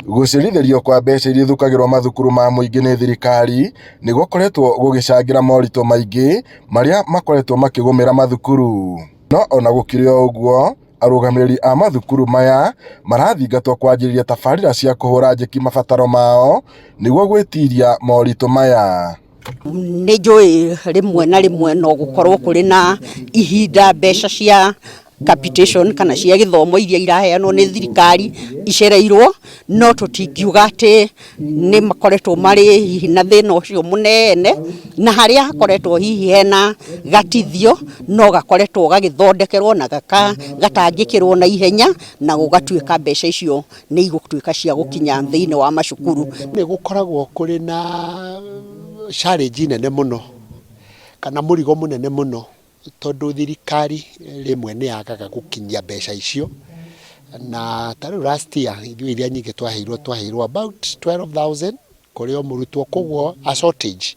Gũcerithĩrio kwa mbeca iria ithukagĩrwo mathukuru ma mũingĩ nĩ thirikari nĩ gũkoretwo gũgĩcangĩra moritũ maingĩ marĩa makoretwo makĩgũmĩra mathukuru. No ona gũkĩrĩ o ũguo, arũgamĩrĩri a mathukuru maya marathingatwo kwanjĩrĩria tabarĩra cia kũhũra njeki mabataro mao nĩguo gwĩtiria moritũ maya. Nĩ njũĩ rĩmwe na rĩmwe no gũkorwo kũrĩ na ihinda mbeca cia capitation kana cia gĩthomo iria iraheanwo nĩ thirikari icereirwo, no tũtingiuga atĩ nĩ makoretwo marĩ hihi na thĩna ũcio mũnene, na harĩa hakoretwo hihi hena gatithio no gakoretwo gagĩthondekerwo na gatangĩkĩrwo na ihenya na gũgatuĩka mbeca icio nĩ igũtuĩka cia gũkinya thĩinĩ wa macukuru. Nĩ gũkoragwo kũrĩ na challenge nene mũno kana mũrigo mũnene mũno tondũ thirikari rĩmwe nĩ yagaga gũkinyia mbeca icio, na ta rĩu last year ithuĩ iria nyingĩ twaheirwo twaheirwo about 12,000 kũrĩ o mũrutwo, koguo a shortage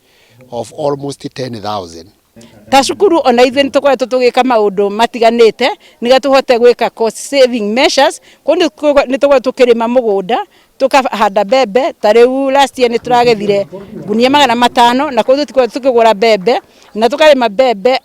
of almost 10,000. Ta cukuru ona ithuĩ nĩ tũkoretwo tũgĩka maũndũ matiganĩte nĩgetha tũhote gwĩka cost saving measures. Kũu nĩ tũkoretwo tũkĩrĩma mũgũnda, tũkahanda mbembe. Ta rĩu last year nĩ tũragethire ngunia 500, na koguo tũtikoretwo tũkĩgũra mbembe, na tũkarĩma mbembe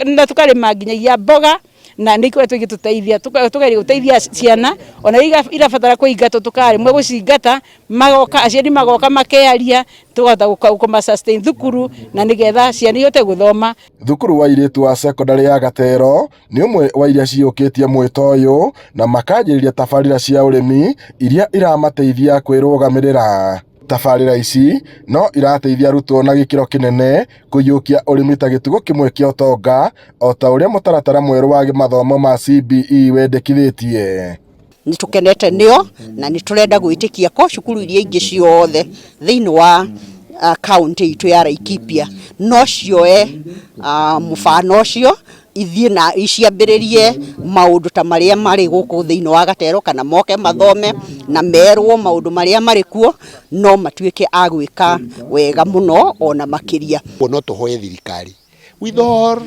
na tũkarĩma nginyagia mboga, na nĩ ikoretwo igĩtũteithia. Tũgeria gũteithia ciana ona iria irabatara kũingatwo, tũkarĩmwe gũcingata, magoka aciari magoka makearia, tũkahota kũma sustain thukuru na nĩgetha ciana ihote gũthoma. Thukuru wa airĩtu wa cekondarĩ ya Gatero nĩ ũmwe wa iria ciyũkĩtie mwĩto ũyũ na makanjĩrĩria tabarĩra cia ũrĩmi iria iramateithia kwĩrũgamĩrĩra. Tabarĩra ici no irateithia arutwo na gĩkĩro kĩnene kũiyũkia ũrĩmi ta gĩtugo kĩmwe kĩa ũtonga o ta ũrĩa mũtaratara mwerũ wa mathomo ma CBE wendekithĩtie. Nĩ tũkenete nĩo na nĩ tũrenda gwĩtĩkia ko cukuru iria ingĩ ciothe thĩinĩ wa kaunti itũ ya Laikipia no cioe mũbano ũcio, ithiĩ na iciambĩrĩrie maũndũ ta marĩa marĩ gũkũ thĩinĩ wa Gatero, kana moke mathome na merwo maũndũ marĩa marĩ kuo, no matuĩke a gwĩka wega mũno ona makĩria. No tũhoe thirikari with all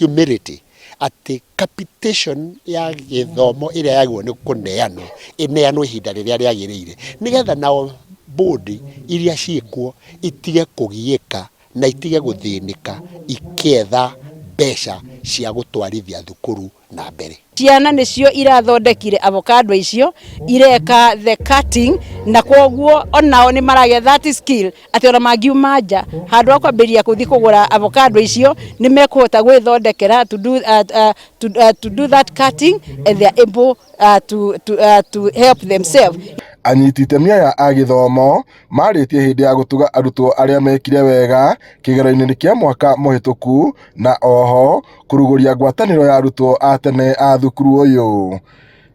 humility atĩ capitation ya gĩthomo ĩrĩa yagĩrĩirwo nĩ kũneanwo ĩneanwo ihinda rĩrĩa rĩagĩrĩire, nĩgetha nao board iria ciĩkuo itige kũgiĩka na itige gũthĩnĩka ikĩetha mbeca cia gũtwarithia thukuru na mbere. Ciana nĩcio irathondekire avocado icio, ireka the cutting, na koguo onao nĩ maragĩa that skill atĩ ona mangiuma nja, handũ ha kwambĩrĩria gũthiĩ kũgũra avocado icio, nĩ mekũhota gwĩthondekera to do that cutting, and they are able to help themselves. Anyiti itemi aya a gĩthomo marĩtie hĩndĩ ya gũtuga arutwo arĩa mekire wega kĩgeranio-inĩ kĩa mwaka mũhĩtũku, na oho kũrugũria ngwatanĩro ya arutwo a tene a thukuru ũyũ.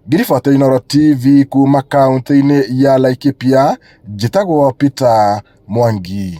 Ngiribota Inooro TV kuma kaunti-inĩ ya Laikipia, njĩtagwo Peter Mwangi.